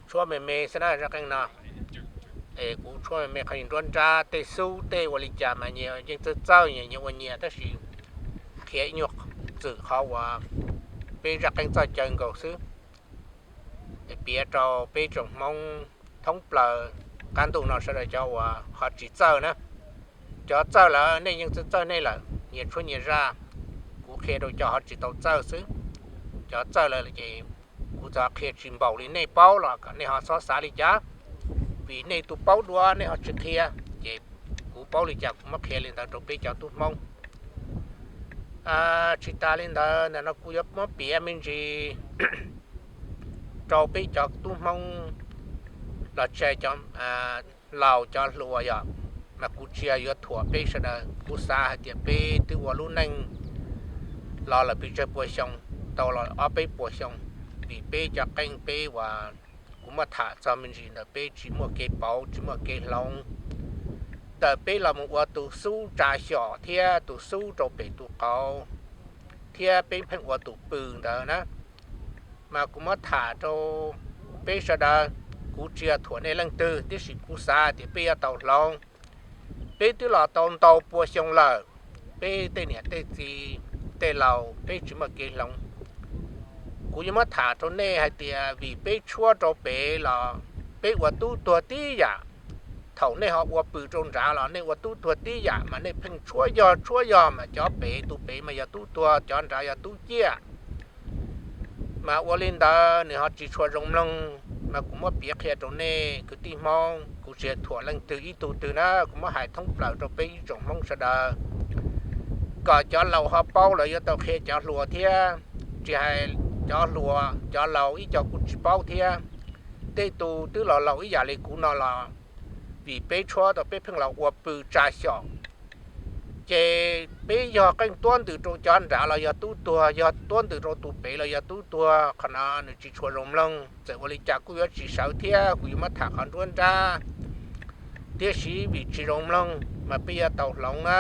Tshuab me me xwb na zaj qeej no. Es kuv tshuab me me qhov nruab nrab, tej xub tej ua li cas mas nyias yeej txawj txawj, nyias ua nyias, tab sis qhia ib nyuag txwm qhov uas peb zaj qeej txoj caw nkaus xwb. Piav rau peb tsoom Hmoob thoob plaws qab ntuj no sawv daws cov uas ho tsis txawj na. Cov txawj lawm nej yeej txawj txawj nej lawm, nyias tshuab nyias zaj. Kuv qhia rau cov ho tsis tau txawj xwb. Cov txawj lawm ces kuv txawm qhia tsis npaum li nej paub los kom nej ho txhob xav li cas, vim nej tus paub dua nej ho tsis qhia, ces kuv paub li cas kuv muab qhia li ntawd rau peb cov tub Hmoob. Tsis tas li ntawd, ntawm no kuv yuav muab piav me ntsis rau peb cov tub Hmoob los tsis hais cov laus cov hluas yom, mas kuv tsis yog yuav thuam peb sawv daws. Kuv xav hais tias peb twb ua lub neej los lawm pes tsawg puas xyoo, tau los ob peb puas xyoo, vim peb cov qeej peb uas kuv muab tham txog me ntsis ntawm peb tsis muaj kev pauv tsis muaj kev hloov, ntawm peb los mus ua tus xub tsa xyom thiab tus xub rau pem tus qauv, thiab peb pheej ua tus pw ntawd na. Mas kuv muab tham rau peb sawv daws, kuv tsis yog thuam nej leej twg, tiam sis kuv xav tias peb yuav tau hloov. Peb twb los tau ntau pua xyoo lawm, peb tej niam tej txiv, tej laus peb tsis muaj kev hloov. Kuv yuav muab tham rau nej hais tias vim peb tshuab rau pem los peb ua tub tuag tib yam. Thaum nej ho ua pw rau nrad los nej ua tub tuag tib yam, mas nej pheej tshuab yog tshuab yog, mas cov pem, tus pem mas yog tub tuag, cov nrad yog tub ciaj. Mas ua li ntawd nws ho tsis tshua zoo mloog. Mas kuv muab piav qhia rau nej kwv tij Hmoob, kuv tsis yog thuam leej twg ib tug twg na, kuv muab hais thoob plaws rau peb ib tsoom Hmoob sawv daws, kom cov laus ho paub lawv yuav tau qhia cov hluas thiab. Tsis hais cov hluas, cov laus ib co kuj tsis paub thiab. Tej tus twb los laus ib yam li kuv no los, vim peb tshuab tau peb pheej los ua pw tsa xyom, ces peb yog qeej tuab ntws rau cov nrad los yog tub tuag, yog tuab ntws rau tus pem los yog tub tuag. Qhov no nws tsis tshua zoo mloog, txawm ua li cas kuj yuav tsis sawv thiab. Kuv yuav muab tham qhov nruab nrab, tiam sis vim tsis zoo mloog mas peb yuav tau hloov na.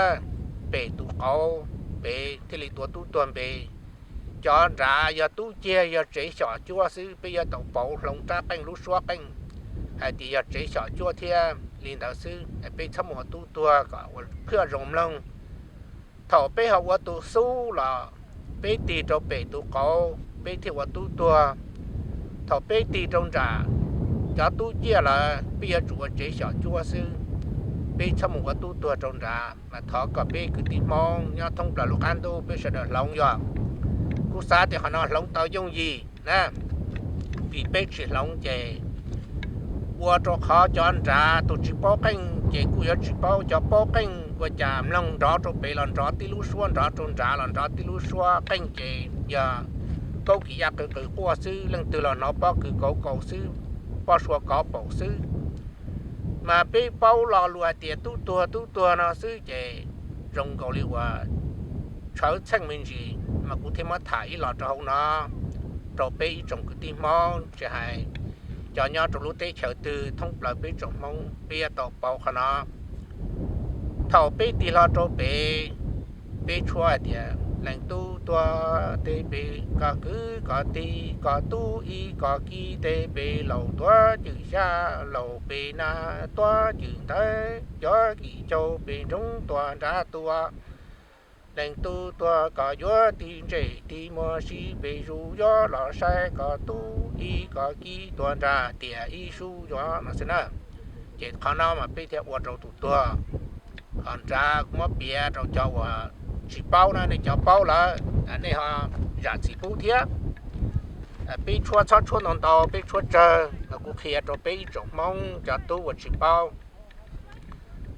Pem tus qauv, pem thiaj li tuav tub tuag npe. Cov nrad yog tub ciaj, yog tsev xyom cuab xwb, peb yuav tau pauv hloov rab qeej lub suab qeej hais tias yog tsev xyom cuab thiab li ntawd xwb, peb txhob mus ua tub tuag kom ua phaj zoo mloog. Thaum peb ho ua tus xub los peb tig rau pem tus qauv peb thiaj ua tub tuag. Thaum peb tig rau nram cov tub ciaj lawm peb yuav tsum ua tsev xyom cuab xwb, peb txhob mus ua tub tuag rau nrad. Mas thov kom peb kwv tij Hmoob nyob thoob plaws lub qab ntuj peb sawv daws hloov yog. Kuv xav tias qhov no hloov tau yooj yim na, vim peb tsis hloov ces ua rau qhov cov nrad tus tsis paub qeej ces kuj yuav tsis paub, cov paub qeej ua cas mloog nrov rau pem los nrov tib lub suab, nrov rau nrad los nrov tib lub suab. Qeej ces yog kaub kis yaj qw qw quaj xwb, leej twg los hnov pob kws kauv kaus xwb, pob sua kov paum xwb. Mas peb paub lo lus hais tias tub tuag tub tuag no xwb ces zoo nkaus li uas tshawv txheej me ntsis. Mas kuv thiaj muab tham ib los rau hauv no rau peb ib tsoom kwv tij Hmoob, tsis hais cov nyob rau lub teb chaws twg, thoob plaws peb tsoom Hmoob peb yuav tau pauv qhov no. Thaum peb tig hlo rau pem, peb tshuab hais tias leej tub tuag teb pem koj kwv koj tij, koj tub ib koj kib teb pem laus tuav cwm xya, laus pem nas tuav cwm ntawv, cov kis caug pem nroog tuaj nrad tuaj. Leej tub tuag koj yuav tig ntsej tig muag sib pem zus, yuav los saib koj tub ib koj kib tuaj nrad tias ib sub yuav no xwb na. Ces qhov no mas peb thiaj ua rau tus tuag. Ho nrad kuv muab piav rau cov uas tsis paub na, nej cov paub lawm nej ho zam txim pub thiab. Peb tshuab txhob tshuab ntau ntau, peb tshuab tsawg mas kuv qhia rau peb ib tsoom Hmoob cov tub uas tsis paub.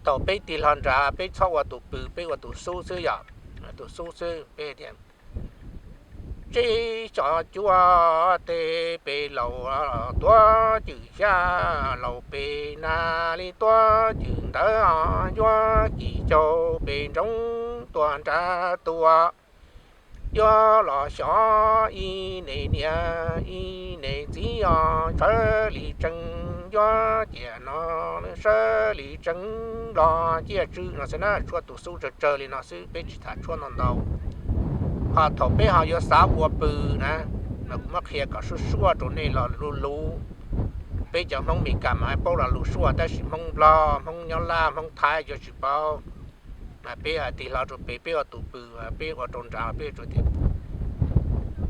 Thaum peb tig hlo nrad peb txhob ua tus pw, peb ua tus xub xwb yom. Tus xub xwb peb tias tsev xyom cuab teb pem laus tuav cwm xya, laus pem nas li tuav cwm ntawv, yuav kis caug pem nroog tuaj nrad tuaj. Yuav los xyov ib ne niam ib ne txiv os, sawv li tsees yuav ciaj no, sawv li tsees los ciaj tswv no xwb na. Tshuab tus xub tsawg tsawg li no xwb, peb tsis tham tshuab ntau ntau. Ho thaum peb ho yuav xav ua pw na, mas kuv muab qhia kom suab suab rau nej los luv luv. Peb cov Hmoob Mes Kas mas paub lo lus suaj, tab sis Hmoob Nplog, Hmoob Nyab Laj, Hmoob Thaib cov tsis paub. Mas peb hais tig hlo rau pem, peb ua tus pw, peb ua rau nrad peb tsuas tias,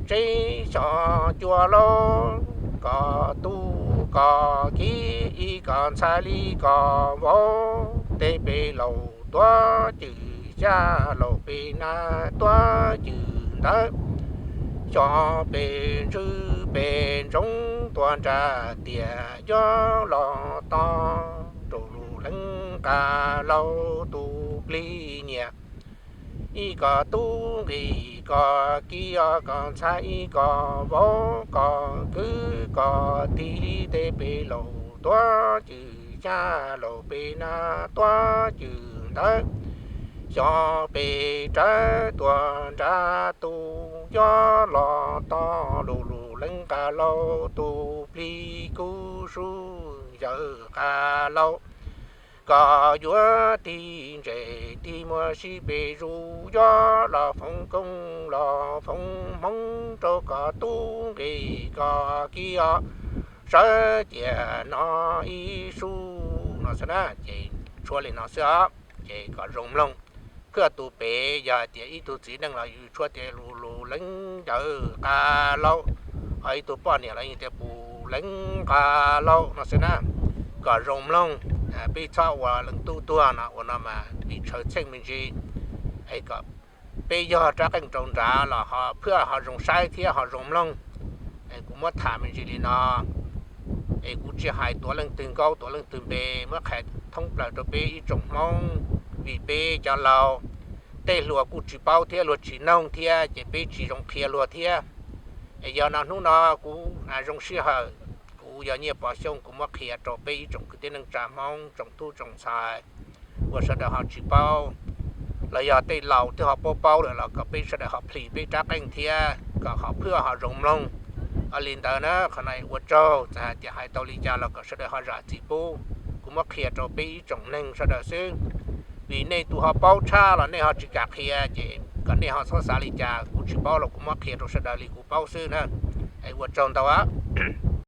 tseeb xyov cua laub, koj tub koj kiv, ib koj ntxhais li koj vauv, tej peb laus tuav cwm xyab, laus peb nab tuav cwm ntawv, xyov peb ntswg peb ntsoov tuav nrab tias yuav los tod rau lub leej qab laug tus plig nyiam. Ib koj tub nqi koj kiv, ob koj ntxhais, ib koj vauv, koj kwv koj tij, tej peb laus tuav cwm xyab, laus peb nab tuav cwm ntawv, xyov peb rawv tuav nrab tus yuav los tod rau lub leej qab laug tus plig kub sub yawm qab laug. Koj yuav tig ntses tig muag sib peb zus, yuav los foom koob los foom hmoov rau koj tub nqi koj kiv os, sawv cia no ib sub no xwb na. Ces tshuab li no xwb os, ces kom zoo mloog. Phwj tus pem yog hais tias ib tug txiv neej los yus tshuab tias lus lus leej yawm qab laug, ho ib tug poj niam los yus tias pus leej qab laug no xwb na. Kom zoo mloog, peb txhob ua leej tub tuag no ua no mas vim tshaw txheej me ntsis. Es kom peb yog rab qeej rau nrad los ho phwj ho zoo saib thiab ho zoo mloog. Es kuv muab tham me ntsis li no, es kuv tsis hais tuav leej twg nkaub tuav leej twg npe, muab qhia thoob plaws rau peb ib tsoom Hmoob, vim peb cov laus tej hluas kuj tsis paub thiab luag tsis noog thiab ces peb tsis zoo qhia luag thiab. Es yog no hnub no kuv zoo sij hawm, kuv yog Nyiaj Pov Xyooj, kuv muab qhia rau peb ib tsoom kwv tij neej tsa Hmoob, tsoom tub tsoom ntxhais uas sawv daws ho tsis paub, los yog tej laus twb ho paub paub lawm los kom peb sawv daws ho plhis peb rab qeej thiab kom ho phwj ho zoo mloog. Li ntawd na, qhov no ua tsaug, txawm hais tias hais tau li cas los kom sawv daws ho zam txim pub. Kuv muab qhia rau peb ib tsoom neeg sawv daws xwb, vim nej tus ho paub tshaj los nej ho tsis kam qhia ces kom nej ho txhob xav li cas, kuv tsis paub los kuv muab qhia rau sawv daws li kuv paub xwb na. Es ua tsaug ntau.